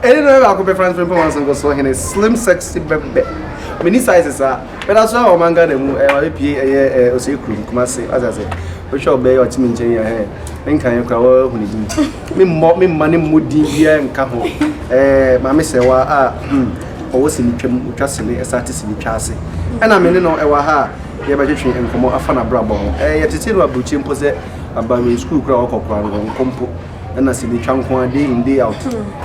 Ɛne no baako pɛ France Frimpong Wanso so hene slim sexy bɛbɛ. Mini size saa. Bɛda so a ɔman Ghana mu ɛwɔ abɛpie ɛyɛ ɛ ɔsɛ kurom Kumasi ase ase. Wohwɛ ɔbɛyɛ ɔte me nkyɛn yɛ ɛ menka yɛ kora wɔahu ne din. Memmɔ memma ne mmɔ din biara nka ho. Ɛɛ maame sɛwa a ɔwɔ sini twam otwa sini ɛsa te sini twa ase. Ɛna me ne no ɛwɔ ha a yɛbɛtwetwe nkɔmmɔ afa n'abrabɔ ho. Ɛɛ yɛtete no aburokyi mpo sɛ abawe sukuu kora ɔkɔ kora no ɔnkɔ mpo. Ɛna sini twa nko ara day in day out.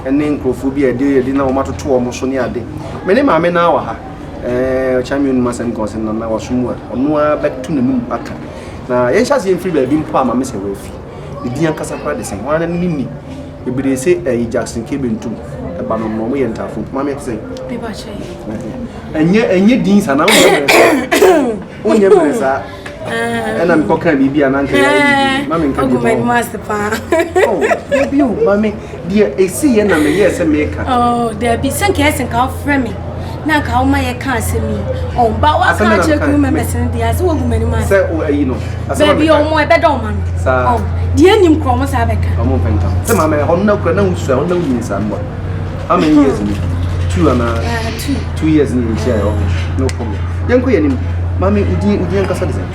Ɛne nkurɔfoɔ bi a yɛde yɛde na wɔn atoto wɔn so ne ade. Me ne maame naa wɔ ha. Ɛɛ ɔkyɛn mi onum asɛm kan ɔsɛ nana waso mu a ɔno ara bɛto n'anum aka. Na yɛnhyɛ aseɛ mfiri baabi mpo a maame sɛ wafi. Ne din ankasa koraa de sɛn wɔn ara ne ni. Bebree sɛ ɛyi Jackson K Bentum ɛba no no wɔn yɛ ntaafo. Maame ɛte sɛn? Ɛnyɛ ɛnyɛ din sa na wonyɛ mmerɛ saa. Wonyɛ mmerɛ saa. Ɛna mekɔ kan biribi a na nka yɛ biribi. Maame nka bi bɔ. Ase paa. Oh, dabi o, maame deɛ esi yɛ na meyɛ sɛ meka. Oh, dabi sɛ nka ɛsɛ nka wofrɛ me na nka woma yɛ ka asɛm yi. Oh, ba waka akyerɛ crew members no deɛ asɛ wogu m'anim ase. Sɛ o ayi no. Baabi ɔmo ɛbɛdɔ ɔma no. Saa. Oh, deɛ nim korɔ ɔmo saa bɛka. Ɔmo mpɛ nka. Sɛ maame ɛhɔ no na kura na wusua ɔno na wunyin saa mmoa. How many years ni? Two ana? 2. 2 years ni yɛnhyia yɛ okay. No problem. Yɛnkɔ yɛn anim. Maame udin ankasa de sɛn?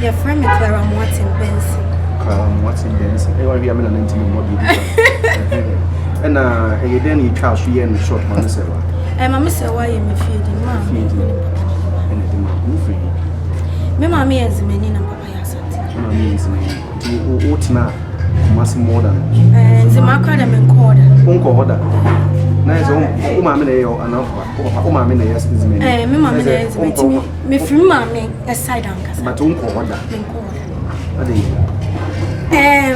Yɛfrɛ me Clara Moaten Benson. Clara Moaten Benson. Ɛyɛ wahwɛ a me nana ntimi mmɔ biribi sa. Ɛna ɛyɛ dɛn na yɛtwa so yɛ no short maame sɛ wa? Maame sɛ wa yɛ me fie din. Maame. Fie din. Ɛna ɛde ma wo firi he? Me maame yɛ Nzemani na papa yɛ Asante. Maame yɛ Nzemani. Nti wo tena Kumasi more than? Nzema kora dɛ menkɔ hɔ da. Wonkɔ hɔ da? Na yɛ sɛ wo maame na ɛyɛ anaa wo papa wo maame na ɛyɛ Nzemani? Me maame na ɛyɛ Nzemani. Nti mefiri me maame side ankasa. But wonkɔ hɔ da? Menkɔ hɔ da. Ade yi.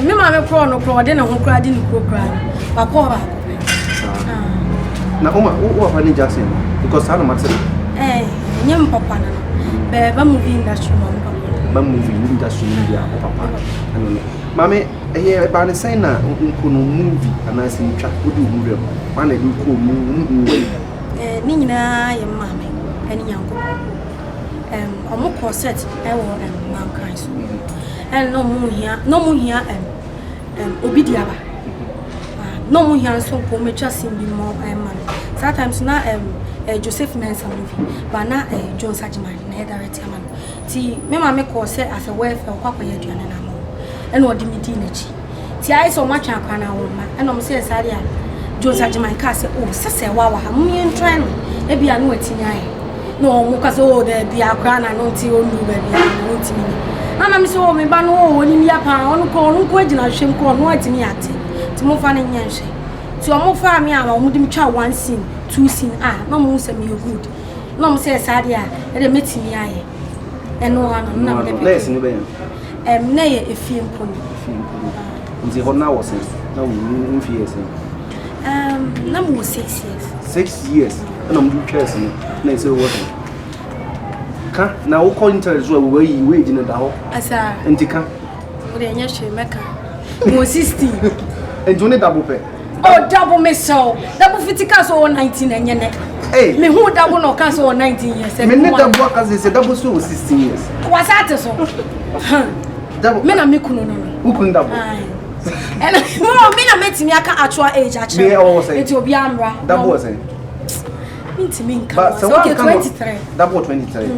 Me maame korɔ no korɔ ɔde ne ho koraa de ne kuro koraa no wakɔ hɔ baako pɛ. Saa. Na wo ma wo papa ne Jackson because saa na mate no. Ɛnyɛ me papa no no. Bɛɛ ba movie industry ma me papa. Ba movie industry no bi a wo papa ɛno no. Maame ɛyɛ ɛbaa ne sɛn na mpo no movie anaasɛ ntwa wode wo ho wura mu wọn na ɛde kɔɔ mu mu hu wɔ yi. Ne nyinaa yɛ maame ɛne Nyankopɔn. Ɔmo kɔ set ɛwɔ Mankran so. Ɛna na ɔmo hia na ɔmo hia obi di aba. Na ɔmo hia nso nka ɔmo atwa scene bi ma ɛma no. Saa time so na Joseph Mensah movie ba na Jones Agyeman na ɛyɛ direct ama no. Ti me maame kɔɔ sɛ as a welfare ɔkɔ akɔyɛ aduane na ama wɔn. Ɛna ɔde me dii n'akyi. Ti ayɛ sɛ ɔmo atwe akora na wɔn mma. Ɛna ɔmo sɛ saa deɛ a Jones Agyeman kaa sɛ oh sɛ sɛ wa wɔ ha mo yɛn try no ebi a no watumi ayɛ. Na ɔmo ka sɛ oh daabi akora na no nti ɔndu baabi a na ɔntumi nyɛ. Na maame sɛ oh me ba no oh onim ya paa ɔno kɔ ɔno nko agyina hwɛ mu kɔ ɔno atumi ate. Nti mo fa no nyɛ nhwɛ. Nti ɔmo faa me a ɔmo de me twa one scene two scene a na ɔmo hu sɛ meyɛ good. Na ɔmo sɛ saa deɛ a ɛdeɛ mɛtumi ayɛ. Ɛno ano na mede pɛ. Nurse ni bɛyɛ? Na yɛ efie mpo ni. Efie mpo ni. Nti hɔ na wɔ sɛn? Na wo mfie yɛ sɛn? Na mo wɔ 6 years. 6 years ɛna ɔmo de twa ɛsɛ no na ɛsɛ wɔ sɛn? Ka na wokɔ internet so a wɔayi wo age no da hɔ. Asa. Nti ka. Wo de ɛnyɛ hwee mɛka. Mo wɔ 16. Nti wo ne Dabo pɛ? Oh, Dabo me sɛw. Dabo fiti ka so wɔ 19 ɛnyɛ nɛ. Hey. Me hu Dabo na ɔka so wɔ 19 years. Me ne Dabo aka sɛ Dabo so wɔ 16 years. Wasa ate so. Dabo. Me na me kunu no no. Wo kunu Dabo. Ɛna no me na metumi aka actual age akyerɛ. Me ɛwɔ sɛn? Nti obi amra. Dabo wɔ sɛn? Mintimi nka. Ba sɛ Okay, 23. Dabo wɔ 23.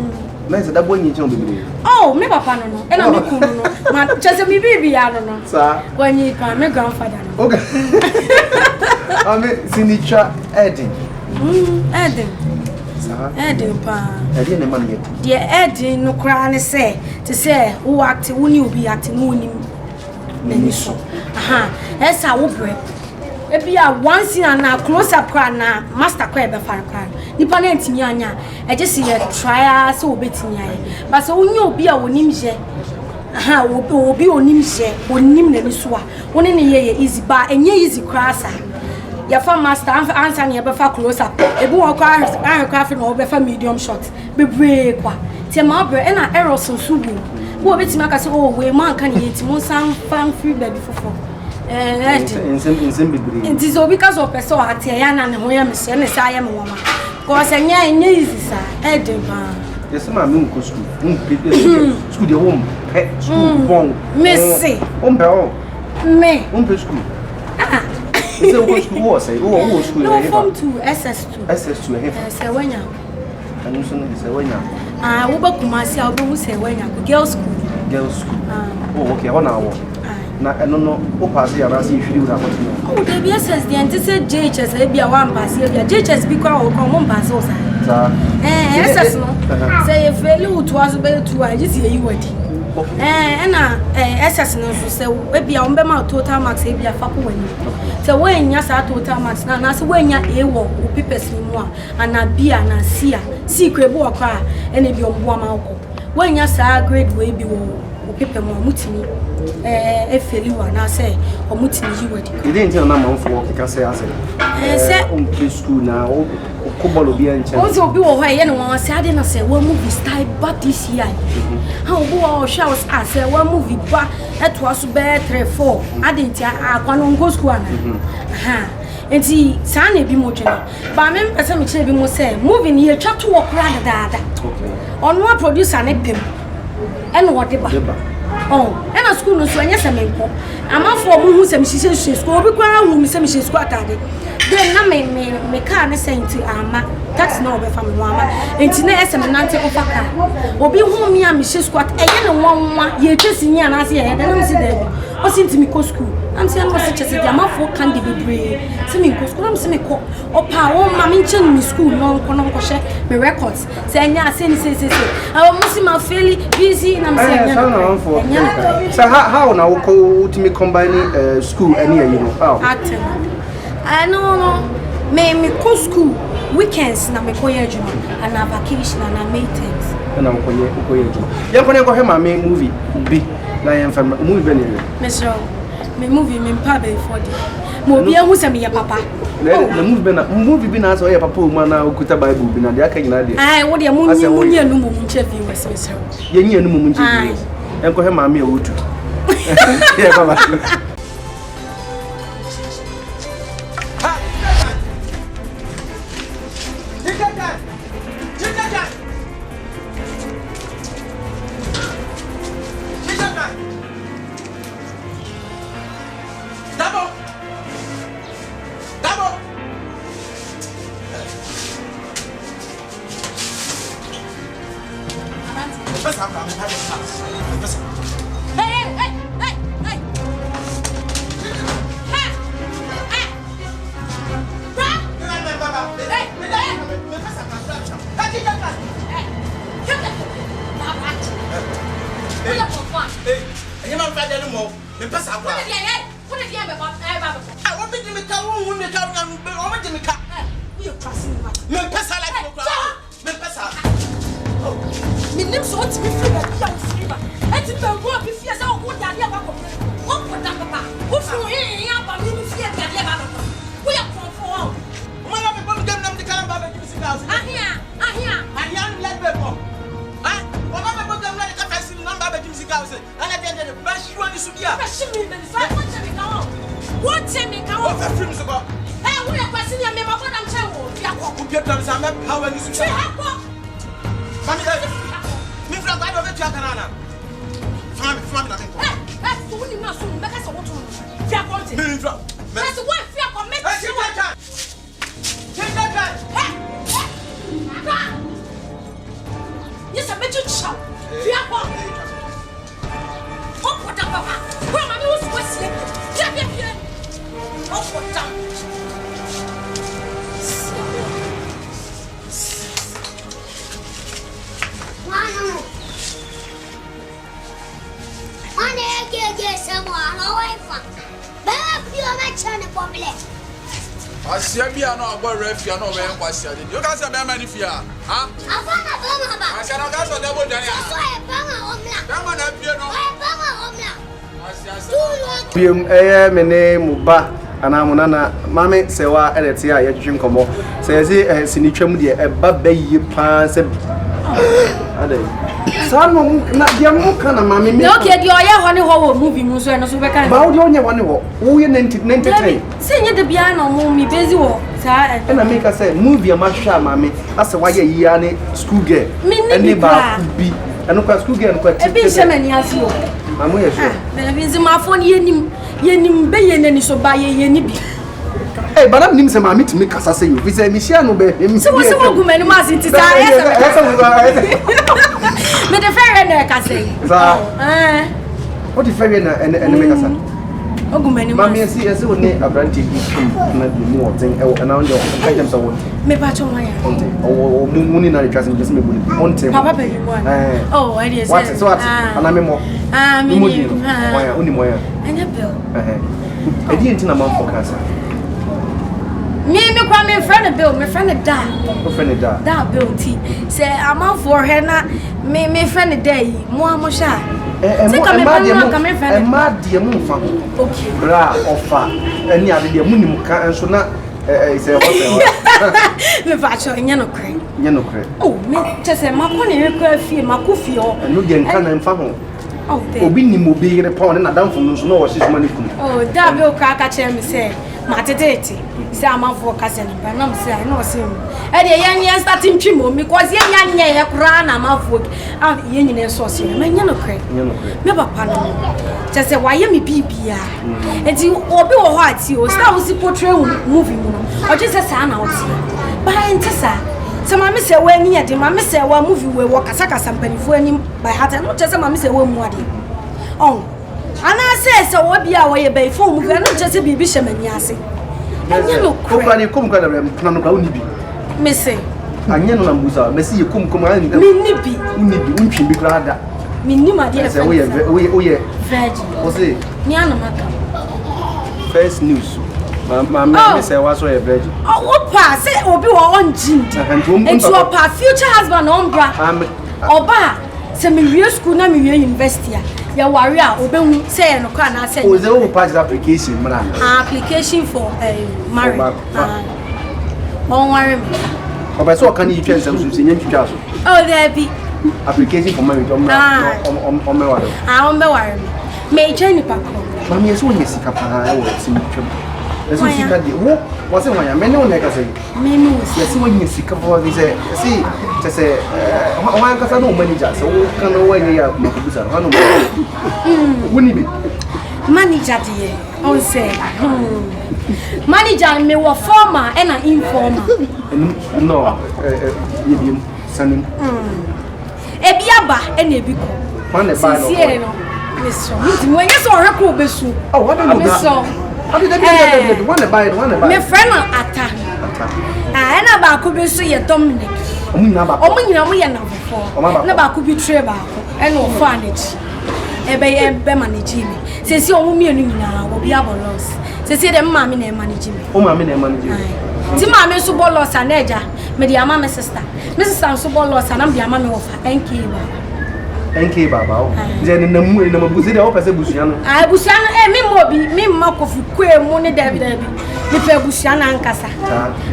Na sɛ Dabo anyi nkyɛn bebree. Oh, me papa no no. Ɛna me kunu no. Ma kyerɛ sɛ me biribi ya no no. Saa. Wanyi pa me grandfather no. Okay. Ame sinitwa ɛden. Ɛden. Saa. Ɛden paa. Ɛdeɛ na ɛma no yɛ den. Deɛ ɛden no koraa ne sɛ te sɛ wo act wo ne obi act no wonim n'ani so. Aha, ɛsɛ a wo brɛ. Ebi a one scene anaa close up koraa na master koraa ɛbɛfa no koraa no nipa no antumi anya a ɛgye sɛ yɛ try ara sɛ wobɛtumi ayɛ. But sɛ wonya obi a onim yɛ, aha, obi a onim yɛ, onim n'ani so a, wo ne ne yɛ yɛ easy ba ɛnyɛ easy koraa saa. Yɛfa master ansa na yɛbɛfa close up. Ebi wɔ hɔ koraa ahwɛ koraa afei na wɔbɛfa medium shot bebree kwa. Nti ɛma wo brɛ ɛna errors nso wɔ mu. Bi wɔ bɛtumi aka sɛ oh wei mo anka ne yie nti mo nsan mfa mfiri baabi foforɔ. Ɛɛden. Nsɛm bebree. Nti sɛ obi ka sɛ ɔpɛ sɛ ɔate ɛyɛ ana ne ho yɛ me hyɛ ne saa yɛ me nwoma. Because ɛnyɛ easy saa ɛɛden paa. Yɛsɛ maame nkɔ sukuu. Wompɛ sukuu deɛ wompɛ sukuu bɔn. Mese. Wompɛ o. Me. Wompɛ sukuu. Ah. Sɛ wokɔ sukuu wowɔ sɛ wowɔ wowɔ sukuu ɛhefa? Mewɔ form 2 SS2. SS2 ɛhefa? Sɛ wanya. Ɛno nso no sɛ wanya. Ah, wobɛ Kumasi a wobɛhu sɛ wanya ko girls school. Girls school. Ah. Oh, okay, ɛhɔ na awɔ. Na ɛno no wo paase yɛ anaasɛ yɛhwiri wo na akɔto no? Oh, dabi SS deɛ nte sɛ JHS ebi a wampaase ebi a JHS bi koraa wɔ kora ɔmo mpaase wo saa. Saa. Ɛɛ SS no sɛ yɛfeeli wo toa so bɛyɛ tu a gye sɛ yɛyi wo adi. Ɛɛ ɛna ɛɛ SS no nso sɛ ebi a wɔn bɛma wo total marks ebi a fa kɔ w'anim. Sɛ woannya saa total marks no anaasɛ woannya A wɔ wo papers no mu a anaa B anaa C a C koraa ebi wɔ koraa a ɛna ebi wɔn boa ma wokɔ. Woannya saa grade wei bi wɔ wo paper mu a wɔtumi ɛɛ feli wo anaasɛ wɔtumi yi wo adi. Ɛdɛn nti na na amanfoɔ keka sɛ asɛ sɛ wompɛ sukuu na wokɔ bɔɔl obiara nkyɛn? Wɔn sɛ obi wɔ hɔ a ɛyɛ ne nwanwa sɛ ade na sɛ wɔn movie style ba this year yi. Ha obi wɔ hɔ ɔhwɛ a ɔsɛ ah sɛ wɔn movie ba ɛtoa so bɛyɛ 3 4 ade nti akwa no nkɔ sukuu ana. Ha nti saa na ebi mo dwene. Ba me mpɛ sɛ mekyerɛ bi mo sɛ movie no yɛtwa to wɔ koraa dadaada. Ɔno a producer ne pem ɛna ɔde ba. Oh, ɛna sukuu no nso ɛnyɛ sɛ menkɔ. Amanfoɔ ɔmo hu sɛ mehyehyɛ hyɛ sukuu. Obi koraa hu me sɛ mehyɛ sukuu ataade. Then na me me me kaa ne sɛ nti ama taxi na ɔbɛfa me ho ama. Nti na ɛsɛ me nante kɔfa kaa. Obi hu me a mehyɛ sukuu ataade ɛyɛ ne nwanwa. Yɛtwa sini anaasɛ yɛyɛ dɛn na mese daabi. Ɔse nti mekɔ sukuu. Na mese ɛna ɔse kyɛ sɛ deɛ amanfoɔ ka de bebree sɛ menkɔ sukuu. Na mese mekɔ. Ɔpɛ a ɔmma menkyɛ no me sukuu na ɔnkɔ na ɔnkɔhwɛ me records. Sɛ ɛnyɛ a sei ne sei sei sei. Ɛwɔ mo se ma feli busy na mese ɛnyɛ no korɛ. Ɛnyɛ no korɛ. Sɛ how na wokɔ wotumi combine school ɛne ayi no how? Acting no. Ɛno no me mekɔ school weekends na mekɔ yɛ adwuma anaa vacation anaa May terms. Ɛna wokɔ yɛ wokɔ yɛ adwuma. Yɛnkɔ na yɛnkɔhwɛ maame movie bi na yɛmfa mmra. Movie bɛn na yɛhwɛ? Mesrɛ wo, me movie mempɛ abayifoɔ deɛ. Ma obi ahu sɛ meyɛ papa. Na na movie bɛn na movie bi na asɛ ɔyɛ papa wɔ mu anaa okuta Bible bi na deɛ aka nyinaa deɛ. Ae, wo deɛ monyi monyi anu mmom nkyerɛ viewers mesrɛ wo. Yɛnyi anu mmom nkyerɛ viewers. Yɛnkɔhwɛ maame a ɔretu. Yɛkɔ ba. Asia bi a na ɔbɔ refia na ɔbɛyɛ nkwasia de. Yo ka sɛ bɛrima ne fie a. Ha? Afa na bɛrima ba. Asia na ɔka sɛ ɔde abɔ dwane a. Sɛ ɔyɛ bɛrima ɔmla. Bɛrima na apue no. Ɔyɛ bɛrima ɔmla. Asia sɛ. Biom ɛyɛ me ne mo ba anaa mo nana maame Sɛwa ɛna ɛte a yɛtwetwe nkɔmmɔ. Sɛ yɛse eh, sini twam deɛ ɛba bɛ yie paa sɛ adɛn saa na ɔmo na deɛ mo ka na maame mi. Na okay deɛ ɔyɛ hɔ ne hɔ wɔ movie mu nso ɛno nso bɛka. Ba wo deɛ ɔnyɛ hɔ ne hɔ woyɛ 90 10. Sɛ nyɛ da biara na ɔmo mi bezi wɔ saa ɛ. Ɛna meka sɛ movie a mahwɛ a maame asɛ wayɛ yia ne school girl. Menni bi koraa. Ɛne baako bi ɛno kora school girl no kora ti. Ebi nhyɛ m'ani ase o. Maame yɛ sure. Baabi nzimafoɔ no yɛnim yɛnim bɛyɛ n'ani so ba yɛ yɛni bi. Ee, bana menim sɛ maame tumi kasa sɛ yi o, fi sɛ mehyia no bɛ. Sɛ wo sɛ wogu m'anim ase nti saa ɛyɛ sɛ ɛyɛ sɛ wo ɛyɛ sɛ. Mede fɛreɛ na ɛkasa yi. Saa. Ɛɛ. Wode fɛreɛ na ɛne ɛne me kasa. Ogu m'anim Maame ase. ɛsi ɛsi wo ne aberanteɛ bi twam na bi mu ɔden ɛwɔ ɛna wo deɛ ɔka kyɛm sɛ wonte. Mepa kyɛ wɔn ya. Ɔnte. Ɔwɔ ɔwɔ mu mu ne na retwa sɛ mpɛ sɛ mebu ne ɔnte ho. Papa panyin mu ana. Ɛɛ. Oh, ɛdeɛ sɛ. Wate sɛ wate Ah. anaa me mmɔ. Ah, Me me mmɔ nim. din no. Ah. Wɔn a wonim wɔn a. Ɛnyɛ Bill. Ɛhɛn. Ɛdeɛ nti na manfo ka saa? Me me kora me frɛ no Bill, me frɛ no Da. Wo frɛ no Da? Da Bill ti. Sɛ amanfoɔ hwɛ na me me frɛ no Da yi, mo a mo hwɛ a. Ɛ Sɛ ka me ba no anka me frɛ no. Mmaa deɛ mo nfa ho. Okay. Bra ɔfa ɛne ade deɛ mo nim ka nso na ɛ ɛ sɛ ɛhɔ sɛ ɛhɔ. Me fa kyɛ ɛnyɛ no korɛ. Nyɛ no korɛ. Oh me kyɛ sɛ makɔ ne yere kora fie, makɔ fie hɔ. Ɛno deɛ nka na nfa ho. Oh, Obi nim obi yere pa ɔne n'adamfo no nso na ɔhyɛ suma ne kunu. Oh, da bi okura ka kyerɛ me sɛ mateteete sɛ amanfoɔ ka sɛ ne mpa nam sɛ ɛna ɔsɛ mu ɛdeɛ yɛn yɛn start ntwi mu because yɛn nya nyɛ yɛ koraa na amanfoɔ a yɛn nyinaa nso ɔsɛ mu ɛnyɛ nokorɛ me papa no kyɛ sɛ wayɛ me biribiara nti obi wɔ hɔ a ti o star wosi portray movie mu no ɔgye sɛ saa na ɔteɛ baa ɛnte saa sɛ maame sɛ wɔ ani yɛ den maame sɛ wɔ movie wɔ wɔ kasakasa mpanimfoɔ anim by heart ɛno kyerɛ sɛ maame sɛ wɔmmu adeɛ ɔn anaasɛ sɛ wɔ bi a wɔyɛ bɛyifo mu ɛno kyerɛ sɛ biribi hyɛ m'ani ase ɛnyɛ no korɛ okura ne kom kura na mpena no kura wonni bi mese anyɛ no na mbusa mesi yɛ kom kom ayɛ menni bi wonni bi wontwi bi koraa da mennim adeɛ sɛ woyɛ woyɛ woyɛ virgin wose me anam aka first news maame Oh. me sɛ waso yɛ virgin ɔpa sɛ obi wɔ ɔngye ndi nti ɔpa future husband ɔmbra ɔba a sɛ mewie school na mewie university a yɛware a obɛhu sɛ yɛ nokɔ anaasɛ o sɛ wo pass application mmra application for uh, marriage ɔnware me ɔpɛ sɛ ɔka ne yitwa nsɛm so sɛ nyɛ ntwitwa so oh daabi application for marriage ɔmmra ɔmmɛware ah ɔmmɛware me meretwa nipa korɔ maame yɛ sɛ wonya sika paa ɛwɔ sɛ metwam ɛsɛ sika deɛ wo wɔ sɛ hwan a mene wo na ɛkasa yi meme wɔ sɛ yɛsɛ woanya sika paa bi sɛ ɛsɛ kyɛ sɛ hwan ankasa ne wo manager sɛ woka no woanyɛ yɛ akoma kɔbusa no hwan ne wo woni bi manager deɛ ɔn sɛ manager mewɔ formal ɛna informal no yɛ biom sanim ebi aba ɛna ebi kɔ hwan na ɛbaa no sisie no mesɔ ntumi wɔnyɛ sɛ ɔhwɛ kɔ obesu oh what do you mesɔ ɛɛ mefrɛ no ata ɛna baako bi nso yɛ Dominic ɔmo nyinaa baako ɔmo nyinaa ɔmo yɛ namfofoɔ na baako bi tire baako ɛna ɔfaa n'akyi ɛbɛyɛ ɛbɛma n'akyi mi sɛsi ɔmo mmienu nyinaa obi abɔ loss sɛsi deɛ maame na ɛma n'akyi mi o maame na ɛma n'akyi mi ti maame nso bɔ loss a na ɛgya mede ama me sister me sister nso bɔ loss a na mede ama me wɔfa NK baako NK baba o nti ɛnenam mu ɛnenam abusi deɛ wopɛ sɛ busua no ah abusua no eh me mma obi me mma kofi kue mu ne dabi dabi mepɛ abusua no ankasa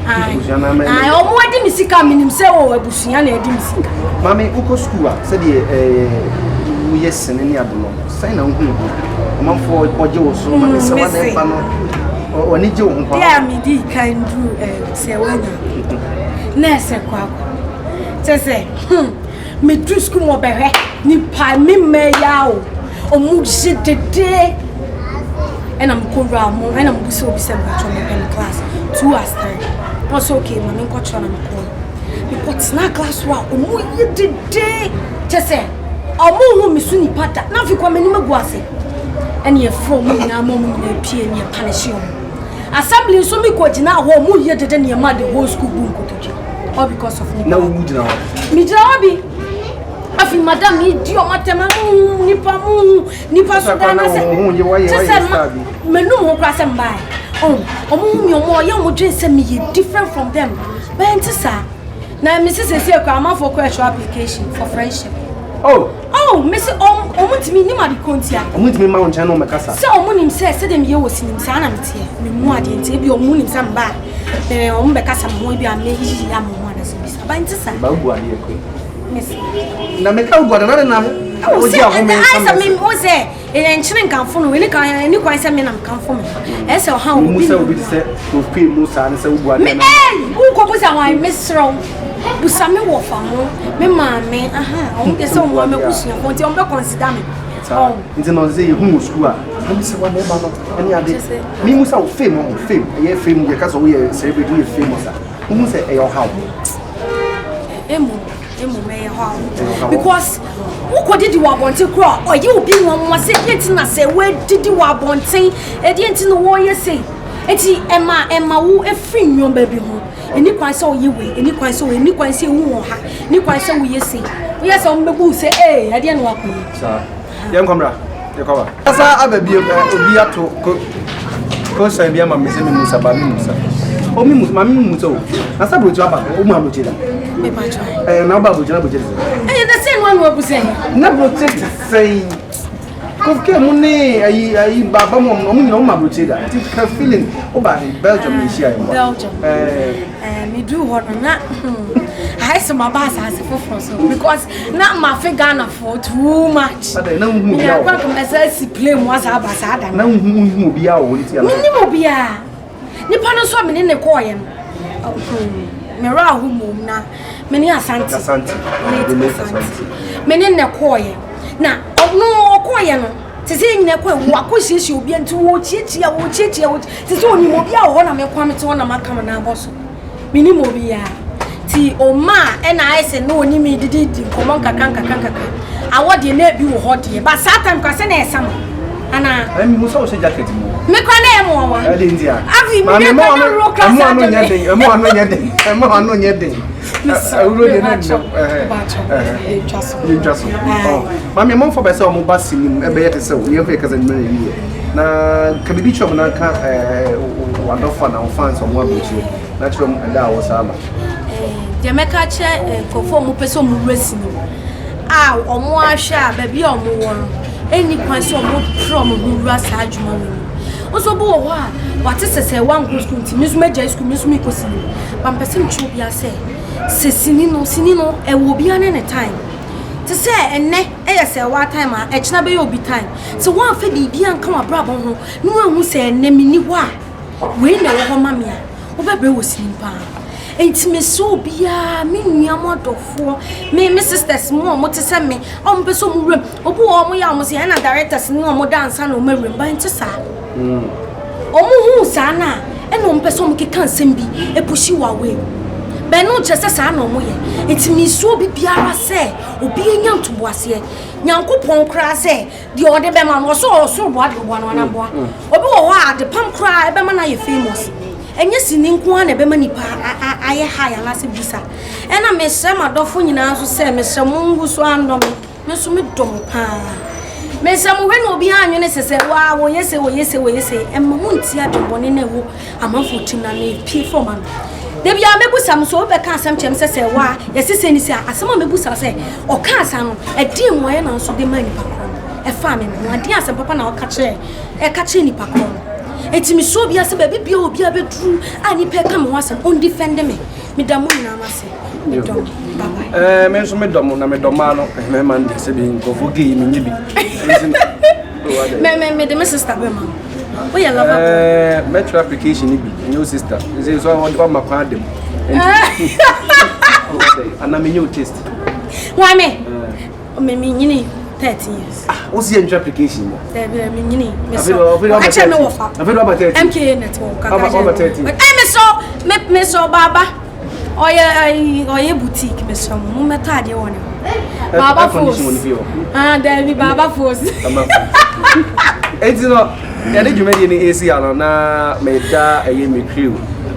abusua no ama ah ɔmo adi me sika menim sɛ o abusua na adi me sika maame wokɔ sukuu a sɛdeɛ ɛɛ woyɛ sene ne ade no sɛn na wohu ho ɔmanfoɔ ɔgye wo so maame sɛ wane mfa no ɔne gye wo ho paa deɛ a medi kan duru sɛ woanya na ɛsɛ kwakwa kyɛ sɛ meduru sukuu mu ɔbɛhwɛ nipa me mma ya o ɔmo gye dede ɛna mekɔwura mo ɛna mebusa obi sɛ mpatwɔ mepɛ no class 2 as 3 na ɔsɛ okay ma menkɔkyerɛ na mekɔɔ mekɔtena class hɔ a ɔmo yɛ dede kyɛ sɛ ɔmo hu me so nipa da na afei kɔ m'anim agu ase ɛne yɛfrɛ ɔmo nyinaa ma ɔmo nyinaa pie ne yɛpanehye ɔmo assembly nso mekɔ gyina hɔ ɔmo yɛ dede nneɛma the whole school bu nkotodwe all because of nipa na wo gyina hɔ megyina hɔ bi afei madam yi di ɔmo atɛm mu nipa mu nipa so dan na sɛ kyɛ sɛ m'anum ho koraa sɛ mbae ɔn ɔmo hu mi ɔmo ɔyɛ ɔmo dwen sɛ meyɛ different from them bɛyɛ nte saa na mesi sɛsi akora amanfoɔ kɔ ɛtwerɛ application for friendship oh oh mesi ɔmo ɔmo ntumi nim ade kontia ɔmo ntumi ma wo nkyɛn na ɔmo kasa sɛ ɔmo nim sɛ sɛdeɛ meyɛ wɔ sinim saa na meteɛ memu adeɛ nti ebi ɔmo nim sɛ mba a ɔmo bɛkasa mo ho ebi a meyiyi ama ɔmo anasɛ bisa ba nte saa ba wobu adeɛ koe mesi na meka wobu adeɛ na ne nam wogye ahome nsa mɛsɛ wo sɛ ɛyɛ nkyene nkamfo no ɛni kan ɛni kwan sɛ me nam kamfo me ɛsɛ ɔha obi mu sɛ obi te sɛ ofie mu saa ne sɛ wobu adeɛ na ɛy wokɔ busa wɔn mesrɛ wo busa me wɔ fa ho me maame aha ɔmo de sɛ ɔmo ama busuafo nti ɔmo bɛ consider me nti na ɔsɛ yɛhu wɔ sukuu a Maame sɛ wa mɛba no ɛne ade. Mi mu sɛ wo fame ɔmo fame ɛyɛ fame yɛ ka sɛ woyɛ celebrity woyɛ famous a wohu sɛ ɛyɛ ɔhaw. Emu emu ɛyɛ ɔhaw because wokɔ didi wɔ abɔnten kora ɔyɛ obi nwanwa sɛ ɛdeɛ nti na sɛ woadidi wɔ abɔnten ɛdeɛ nti na wɔyɛ sei eti ɛma ɛma wo efiri nneɛma bi ho ɛni kwan sɛ ɔyɛ wei ɛni kwan sɛ ɔyɛ ɛni kwan sɛ ehu wɔ ha ɛni kwan sɛ woyɛ sei woyɛ sɛ wɔn bɛbu sɛ ee ɛdeɛ na wakɔ yi. Saa yɛn kɔmra yɛ kɔba. Kasa aba bi obi ato ko kosan bi ama me sɛ me musa ba me musa. O me musa ma me musa o. Na sa brochi aba o mu abrochi da. Me pa cho. Eh na ba brochi na brochi. Eh na se no anu abusa. Na brochi te sɛn. Kofke mu ne ayi ayi baba mu ɔmo nyina ɔmo abrochi da. Ti ka feeling o ba Belgium ne hyia yɛ. Belgium. Eh eh me du hɔ no na ayɛ sɛ maba asase foforɔ so because na mafe Ghana for too much. Ada na nhu obi a. Kwa kama sɛ si plane mu asa aba saa da. Na nhu nhu obi a wɔ nti ana. Menim obi a. Nipa no nso a mene ne kɔɔyɛ no. Mmerɛ aho mmom na mene Asante. Asante. Late Asante. Mene ne kɔɔyɛ. Na ɔno ɔkɔɔyɛ no te sɛ yɛn nyinaa kɔ ewu akɔ siesie obi nti wɔkyiakyia wɔkyiakyia wɔ te sɛ onim obi a wɔ hɔ na mekɔ a mete hɔ na maka mo nan abɔ so. Menim obiara. Nti ɔma a ɛna ayɛ sɛ na ɔne me didi di nkɔmmɔ nkakra nkakra nkakra. Awɔ deɛ na ebi wɔ hɔ deɛ. But saa time kora sɛ na ɛyɛ summer. Anaa? Ɛmi hu sɛ wohyɛ jacket mu. Me kora na ɛyɛ mmoawa. Ɛde nti a. Afi mi deɛ kora na wuro kora saa de me. Ɛmu ano nyɛ den. Ɛmu ano nyɛ den. Awuro deɛ na nnam. Yɛntwa so. Yɛntwa so. Maame amanfoɔ bɛ sɛ wɔn ba sini mu ɛbɛyɛ te sɛ wo. Yɛn fɛ yɛ kasa nnwuma yɛ yie. Na ka biribi kyerɛ wɔn na ka w'adɔfo anaa wo fans a wɔn aburokyire na kyerɛ wɔn ɛda a wɔsan aba. Deɛ mɛka akyerɛ nkurɔfoɔ a wɔpɛ sɛ wɔwura sini mu a wɔahwɛ a baabi a wɔwɔ no ɛnni kwan sɛ wɔpere wɔn ho wura saa adwuma wei mu. Nso bi wɔ hɔ a wate sɛ sɛ wankɔ sukuu nti me nso magyae sukuu me nso mekɔ sini mu. Ba mpɛ sɛ mekyerɛ obiara sɛ sɛ sini no sini no ɛwɔ obiara ne ne time. Te sɛ ɛnnɛ ɛyɛ sɛ waa time a ɛkyena bɛyɛ obi time. Sɛ woamfa biribi anka w'abrabɔ ho na woanhu sɛ ɛnnɛ menni hɔ a, wei na ɛwɔ hɔ ma me a, wobɛbrɛ wɔ sinim paa. Enti mesrɛ obiara, me nua mo adɔfoɔ, me me sisters mo a wɔte sɛ me, a wɔpɛ sɛ wɔn wuram. Obi wɔ hɔ wɔyɛ a wɔn sɛ ɛna directors ne wɔn da ansa na wɔn awuram, ba nte saa. Wɔn hu saa no a, ɛna wɔn pɛ sɛ wɔn keka nsɛm bi epushi wɔ away. Bɛn no nkyerɛ sɛ saa na wɔn yɛ. Enti mesrɛ obi biara sɛ obi anya ntoboaseɛ. Nyankopɔn koraa sɛ deɛ ɔde bɛma no, ɔsɛ ɔsoro boa deɛ ɔboa no anaa boa. Obi wɔ hɔ a adepam koraa ɛbɛma no ayɛ famous. Ɛnyɛ sini nko ara na ɛbɛma nipa ayɛ high anaasɛ bisa. Ɛna mesrɛ m'adɔfo nyinaa nso sɛ mesrɛ mo ngu so andɔ me. Me nso medɔ mo paa. Mesrɛ mo hwɛ na obiara anwene sɛ sɛ waa wɔyɛ sei wɔyɛ sei wɔyɛ sei. Ɛmma mo ntie adwemmɔne na ɛwɔ amanfoɔ tirim na na ɛpie fam ano. Da biara mɛbusa mo sɛ obi bɛka asɛm kyerɛ me sɛ sɛ waa yɛse sei ne sei a, asɛm a mɛbusa sɛ ɔkaa saa no ɛdeɛn mmuaeɛ na nso de maa nipa korɔ no ɛfaa me ho adeɛ asɛm papa na ɔka kyerɛ ɛka kyerɛ nipa korɔ no. Enti mesrɛ obiara sɛ baabi biara obiara bɛduru a nipa ɛka me ho asɛm ɔndifɛnde me. Meda mo nyinaa ase. Medɔ mo. Bye bye. Ɛɛ me nso medɔ mo na medɔ mmaa no mmarima no deɛ sɛbi nkurɔfoɔ gay menyɛ bi. Me me me de me sister bɛ ma. Woyɛ lover boy. Ɛɛ mɛtwerɛ application no bi ɛnyɛ wo sister. Ɛsɛ sɛ wɔde wama kwan adam. Ana menyɛ wo taste. Why me? Me me nyini 13 years. Ah, wo si yɛ ntwerɛ application no. Dabi dabi me nyini. Me so. Ɔka kyerɛ me wɔ fa. Afei de waba 13. MKA network kaka kyerɛ. Waba 13. Ɛ me so me me so baba. Ɔyɛ ayi ɔyɛ boutique me so mo mɛtɔ adeɛ wɔ ne hɔ. Baba fos. Ah dabi baba fos. Enti no yɛde dwumadie no esi ano na meda ɛyɛ me crew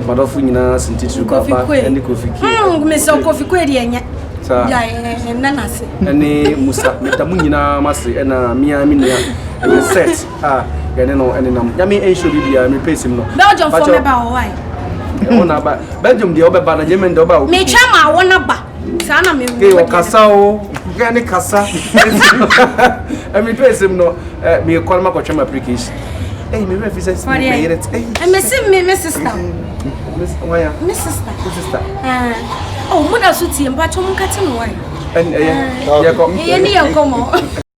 madɔfo nyinaa sentitiri baba ɛne Kofi Kwe. Me so Kofi Kwe deɛ nyɛ. Saa. Ɛnna n'ase. Ɛne Musa meda mo nyinaa mo ase ɛna mea me nua ɛyɛ set a yɛne no ɛnenam. Nyame ɛnhyɛ obi biara mepɛ esim no. Belgium fo mɛba hɔ wae. Ɛwɔ na aba Belgium deɛ ɔbɛba na Germany deɛ ɔba obi. Metwa ma awɔ na ba saa na mewu. Ee ɔkasa o gɛ ne kasa. Ɛmepɛ esim no mekɔ no makɔtwa ma application. Ɛyi me werɛ fi sɛ meyere. Ɛmɛsi me me sister. Me sister. Wo sister. Oh, mo da so tie mpacho mo nkate no wai. Ɛyɛ yɛkɔ. Yɛ ne yɛ nkɔmɔ.